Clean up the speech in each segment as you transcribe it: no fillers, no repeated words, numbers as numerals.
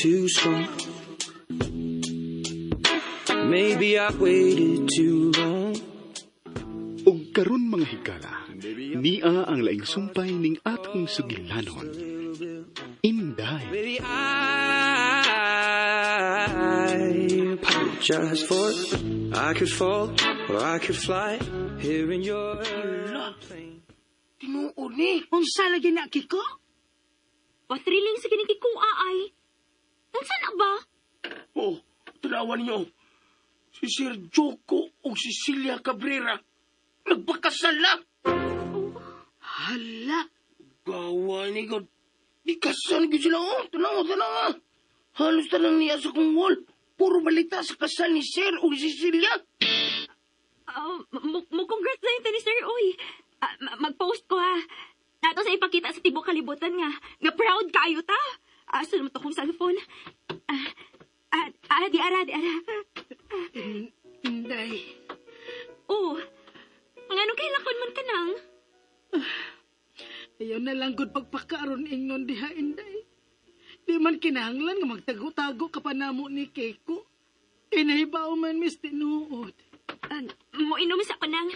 too strong. Maybe I waited too long. Ug karon, mga higala, nia ang laing sumpay ning atong sugilanon. Inday. Maybe I apologize for I could fall or I could fly here in your plane. Tinuod ni. Unsa lagi na, Kiko? Pa-thrilling sa kining kikuha ay. Unsa na ba? Oh, tanawan ninyo. Si Sir Joko o si Celia Cabrera nagpakasal na. Hala. Gawa ni God. Di kasal gyud sila oh. Tanawa, tanawa. Halos tanang niya sa kong wall. Puro balita sa kasal ni Sir o si Celia. Mo congrats na yun ni Sir Oy. Mag-post ko ha. Nato sa ipakita sa tibok kalibutan nga proud kayo ta. Asa naman to kong cellphone? Di ara, di ara. Inday. Oh, ngano kay lakon man ka nang? Ayaw na lang gud pagpakaroon ingnon diha, Inday. Di man kinahanglan nga magtago-tago ka pa namo ni Keiko. Kay nahibaw man mis tinuod. Mo inom sa kanang.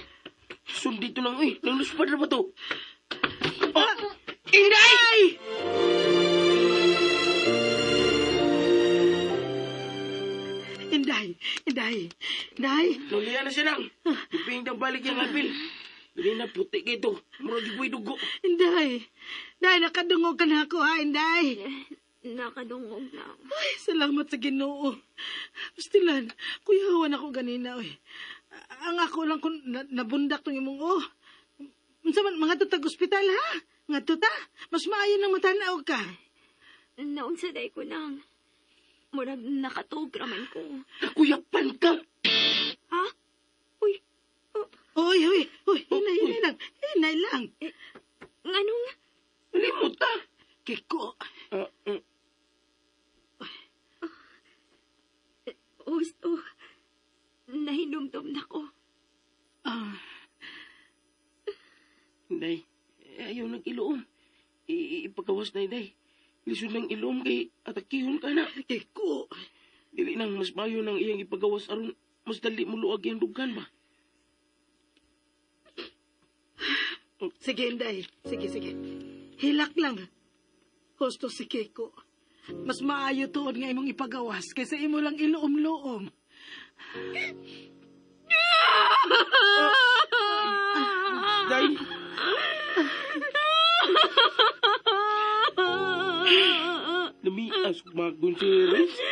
Sundi to nang eh. Nangluspad na ba to? Oh, Inday! Inday, Inday, Inday. Nulian na siya lang. Ipingin kang balik yung apil. Dili na puti kito. Murag ibuy dugo. Inday. Inday, nakadungog ka na ako ha, Inday. Nakadungog na. Ay, salamat sa Ginoo. Pastilan, kuyawan ako ganina, oy. Ang ako lang kung nabundak tong imong oh. Unsa man mga tag ospital ha? Ngadto ta. Mas maayo nang matanaw ka. Naunsa day ko nang. Murag nakatug raman ko. Nakuyapan ka. Ha? Uy, oh, Oy, oy, oy, hinay, hinay lang. Hinay lang. Nganong? Limot ta. Kiko. Husto. Nahinumdum na ko. Inday, eh, ayaw ng iloom. Ipagawas na, Inday. Lisod ng iloom kay atakihon ka na. Kiko. Dili nang mas mayo nang iyang ipagawas aron mas dali mo luag iyang dughan ba. Sige, Inday. Sige, sige. Hilak lang. Husto si Kiko. Mas maayo tuod nga imong ipagawas kaysa imo lang iluom-luom. Day! Namias magun si Rose.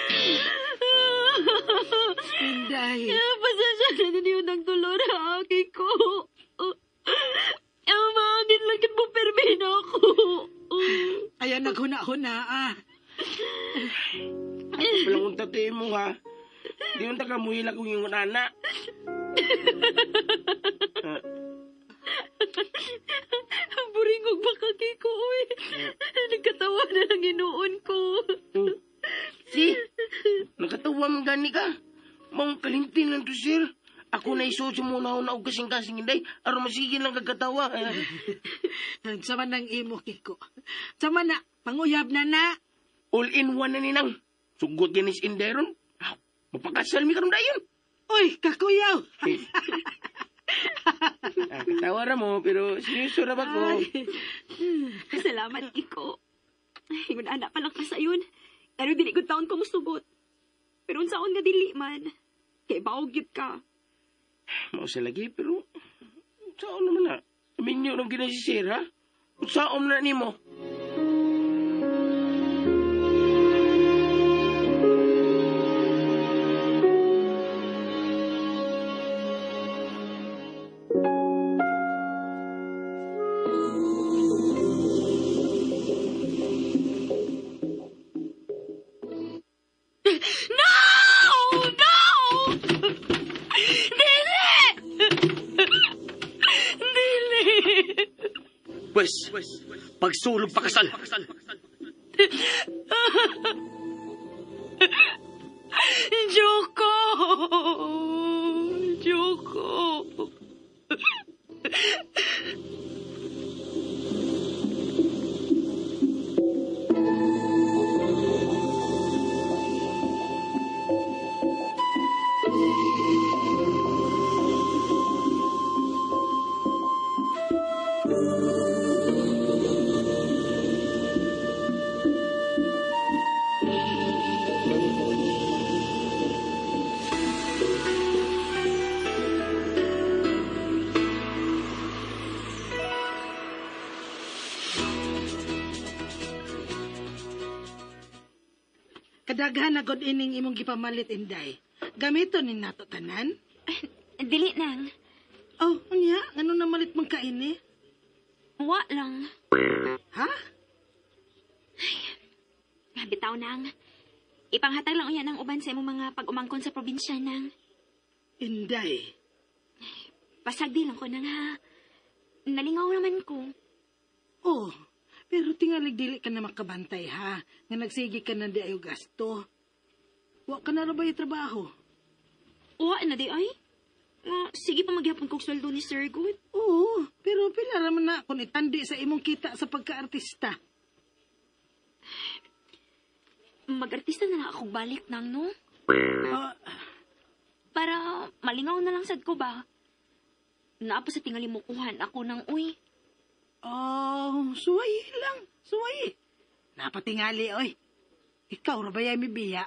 Inday. Pasensya na ninyo ng dolor ha, Kiko. Ang maangin lang mo permino ako. Ayan, naghuna-huna ah. Walang unta to mo ha. Di unta ka muhila kung yung anak. Buringog baka, Kiko, uy. Nagkatawa na lang inuon ko. Si, nakatawa man gani ka. Maong kalintin lang to, sir. Ako na isuot sa muna na og kasing-kasing, Inday. Aron masigin lang kagkatawa. Sama ng imo, Kiko. Sama na, panguyab na na. All in one na ninang. Sugot yan is Inday ron. Ah, mapakasal mi karon dayon. Uy, kakuyaw. Ah, katawa ra mo, pero seryoso ra ba ko? Salamat, Kiko. Ay, anak pa lang ka sa yun. Pero dili gud taon ko musugot. Pero unsaon nga dili man. Kay baog gyud ka. Mao sa lagi, pero saan naman na? Minyo nang ginasisir, ha? Saan na nimo? No! No! Dili! Dili! Pwes, pagsulog pakasal. Joko! Joko! Kadaghan na gud ining imong gipamalit, Inday. Gamiton ni nato tanan. Dili nang. Oh, unya, ngano namalit man ka ini? Wa lang. Ha? Nga bitaw nang. Ipanghatag lang uya ng uban sa imong mga pag-umangkon sa probinsya nang. Inday. Pasagdi lang ko nang ha. Nalingaw naman ko. Oh, pero tingalig dili ka na makabantay ha. Nga nagsige ka na di ayo gasto. Wa ka na ra ba yung trabaho? Wa na di ay. Nga, sige pa magyapon kog sweldo ni Sir Good. Oo, pero pila ra man na kung itandi sa imong kita sa pagkaartista. Mag-artista na lang akong balik nang, no? Ah, Para malingaw na lang sad ko ba? Naa pa sa tingali mo kuhan ako ng uy. Oh, suway lang, suway. Napatingali, oy. Ikaw ra ba yay mi biya?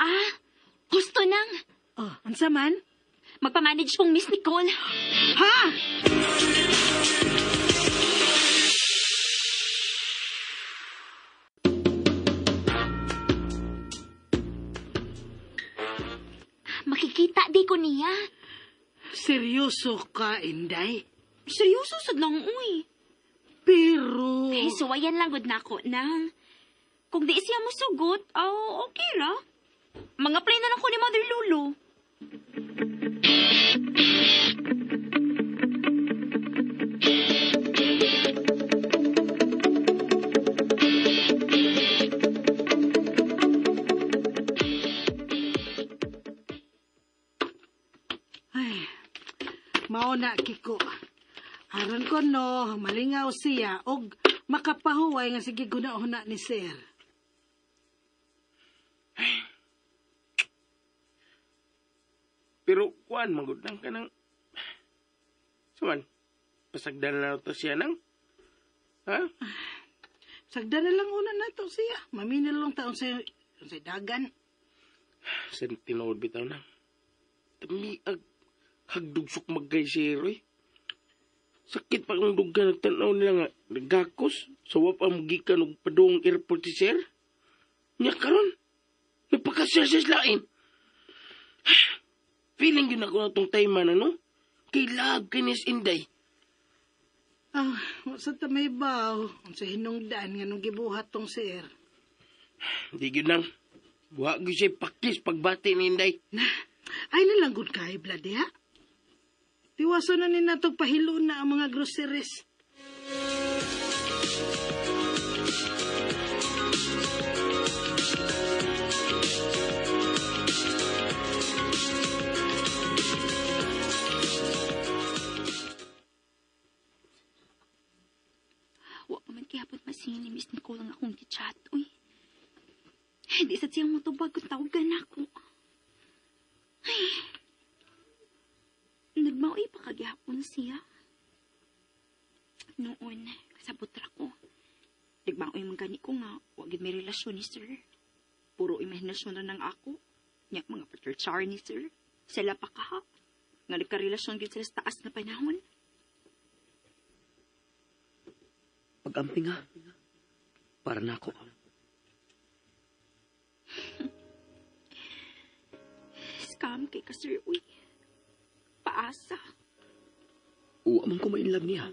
Ah, gusto nang. Oh, unsa man? Magpamanage kong Miss Nicole. Ha? Makikita di ko niya. Seryoso ka, Inday? Seryoso sad lang, uy. Pero... Eh, suwayan lang gud nako nang. Kung di siya mosugot, oh, okay ra. Mga play na lang ko ni Mother Lulu. Ay, mao na, Kiko. Aron ko no, malingaw siya og makapahuway nga sige guna-huna ni sir. Pero kuan magud nang kanang Suman, pasagdan na to siya nang. Ha? Sagdan na lang una nato siya. Mamina lang taon sa dagan. Sa tinuod bitaw nang. Tamiag hagdugsok magkay si Roy. Sakit pa kung duga nagtanaw nila nga nagakos sa so, wap ang gikan og padung airport si sir. Nya karon napaka-sir lain. Feeling yun ako na tong time man, ano? Kay love kinis Inday. Ah, wa sa tamay baw. Sa hinungdan nga nung gibuhat tong sir. Di yun nang. Wa gyud siya pakis pagbati ni Inday. Na, ay na lang gud kay blood ha. Tiwaso na ni natog pahilon na ang mga groceries. Wa pa man kihapon masingi ni Miss Nicole ang akong gi-chat, uy. Di sa siyang motubag kung tawagan ako. Ay. Nagmaoy pa kagihapon siya. Noon, kasabot ra ko. Nagmaoy man gani ko nga, wa gid may relasyon ni sir. Puro imahinasyon ra nang ako. Nya mga paterchar ni sir. Sila pa kaha. Nga nagkarelasyon gid sila sa taas na panahon. Pag-amping ha. Para na ako. Scam kay ka, sir, uy. Paasa. Uwa man ko ma-inlove niya.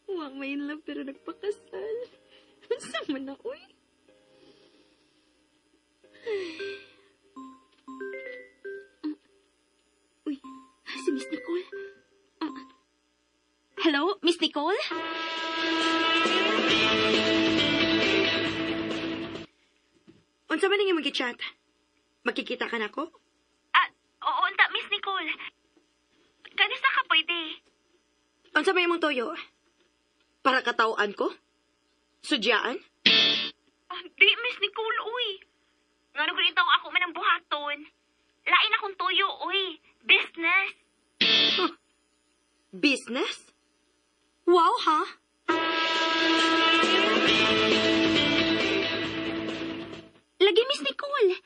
Huwag may in love pero nagpakasal. Unsa man na, uy? Uy, si Miss Nicole. Ah, hello, Miss Nicole? Unsa man ang imong gi-chat? Makikita ka nako? Ah, oo, unta, Miss Nicole. Kanisa ka pwede? Unsa may imong toyo? Para katawaan ko? Sudyaan? Ah, di, Miss Nicole, uy. Ngano ko ako man ang buhaton. Lain akong tuyo, uy. Business. Huh. Business? Wow, ha? Lagi, Miss Nicole.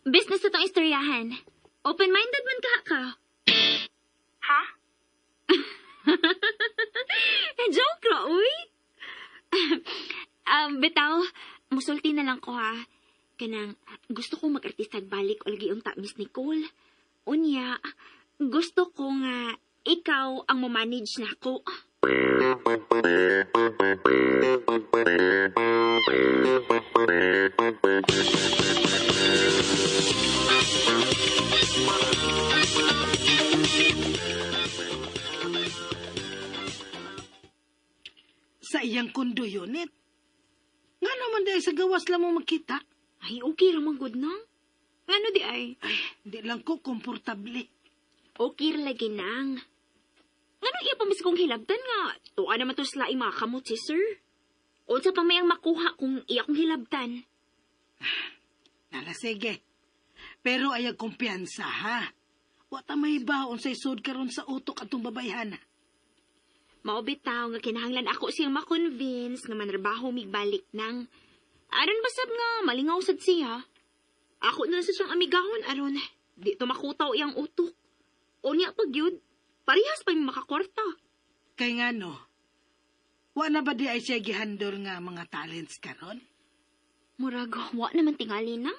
Business na tong istoryahan. Open-minded man ka ka. Ha? Bitaw, musulti na lang ko ha. Kanang, gusto ko mag-artista balik o lagi unta, Miss Nicole. Unya, gusto ko nga ikaw ang mamanage na ako. Sa iyang kondo unit. Nga naman dahil sa gawas lang mo magkita. Ay, okay ra man good nang. Ngano di ay? Ay, di lang ko komportable. Okay ra lagi nang. Ngano iya pa mis kong hilabtan nga? Tuwa naman to sila mga kamot si sir. Unsa pa may ang makuha kung iya kong hilabtan. Nala, sige. Pero ayag kumpiyansa, ha? Wa ta may baon sa isod karon sa utok atong babayhana. Mao bitaw nga kinahanglan ako siyang ma-convince nga manrabaho migbalik nang. Aron basab nga malingaw sad siya. Ako na lang sa siyang amigahon aron di to makutaw iyang utok. Unya pag yun, parehas pa mi makakwarta. Kay nga no, wa na ba di ay siya gihandol nga mga talents karon? Murag, wa naman tingali na.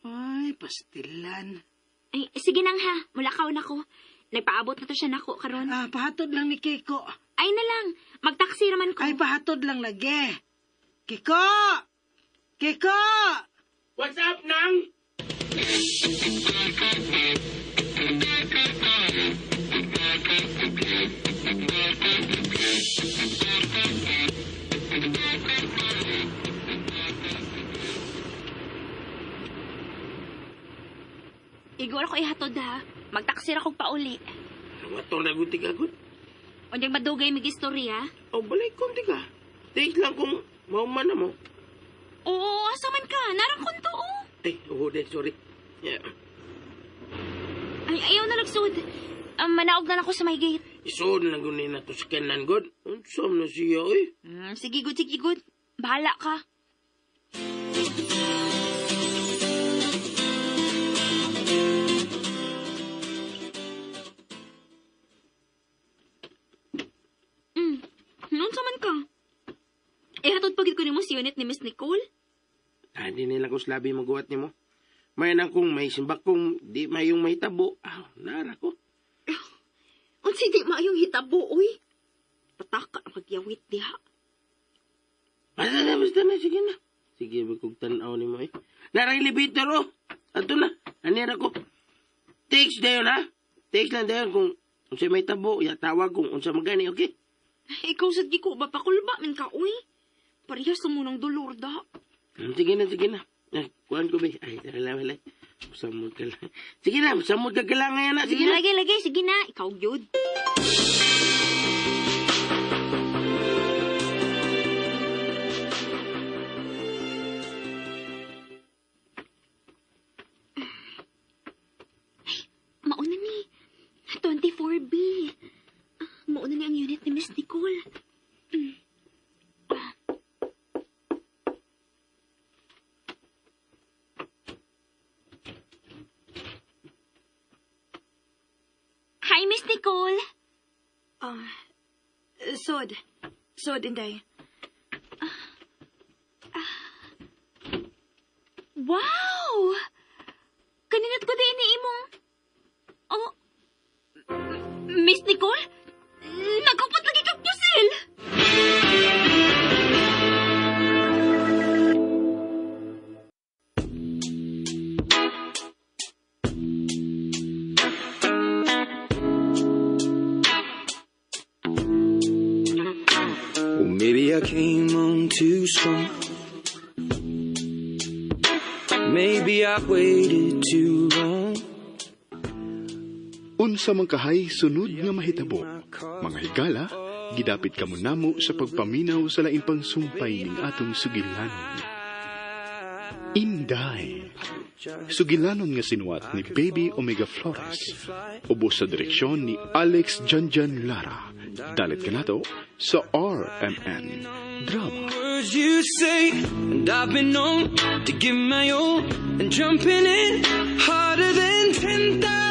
Ay, pastilan. Ay, sige nang ha, mulakaw na ko. Nagpaabot na to siya nako karon. Ah, pahatod lang ni Kiko. Ay na lang, magtaksi raman ko. Ay, pahatod lang lagi. Kiko! Kiko! What's up, Nang? Igor ko ihatod ha. Magtaksi ra kog pauli. Wato na guti ka, good. Unyang madugay mig-istorya. O, balay konti ka. Tiis lang kung mauman na mo. Oo, asa man ka? Narang konto oh. Ay, oo, de, sorry. Yeah. Ay, ayaw na nagsud. Manaog na lang ako sa may gate. Isood na gunin na to sa kanan, good. Unsam na siya, eh. Sige, good, sige, good. Bahala ka. Noon sa man ka? Eh, hatod pagid ko nimo si unit ni Miss Nicole. Ah, di nila ko slabi maguwat nimo. May nang kung may simbak kung di mayong may tabo. Ah, nara ko. Unsi di maayong hitabo, uy. Pataka ang pagyawit diha. Basta na, basta na, sige na. Sige, bagkog tanaw ni mo eh. Narang elevator, oh. Ato na, anira ko. Text dayon, ha? Text lang dayon kung unsa may tabo, ya tawag kung unsa magani, okay? Ikaw sad gi ko ba pakulba man ka, uy. Parehas sa mo ng dolor da. Sige na, sige na. Ay, kuhan ko ba? Ay, tara lang, wala. Samod ka lang. Sige na, samod ka lang ngayon na. Sige na. Lagi, lagi, sige na. Ikaw gyud. Ay, mauna ni. 24B. Ah, mauna ni ang unit ni Miss Nicole. Hi, Miss Nicole. Ah, sod. Sod, Inday. Wow! Kaninat ko din ni imong... Oh, Miss Nicole? Nagupot lagi kag pusil! Well, maybe I came on too strong. Maybe I waited too long. Unsa man kahay sunod nga mahitabo. Mga higala, gidapit kamo namo sa pagpaminaw sa lain pang sumpay ning atong sugilanon. Inday. Sugilanon nga sinuwat ni Baby Omega Flores. Ubos sa direksyon ni Alex Janjan Lara. Dalit kanato sa RMN Drama. Words you say, and I've been known to give my all, and jumping in harder than 10,000.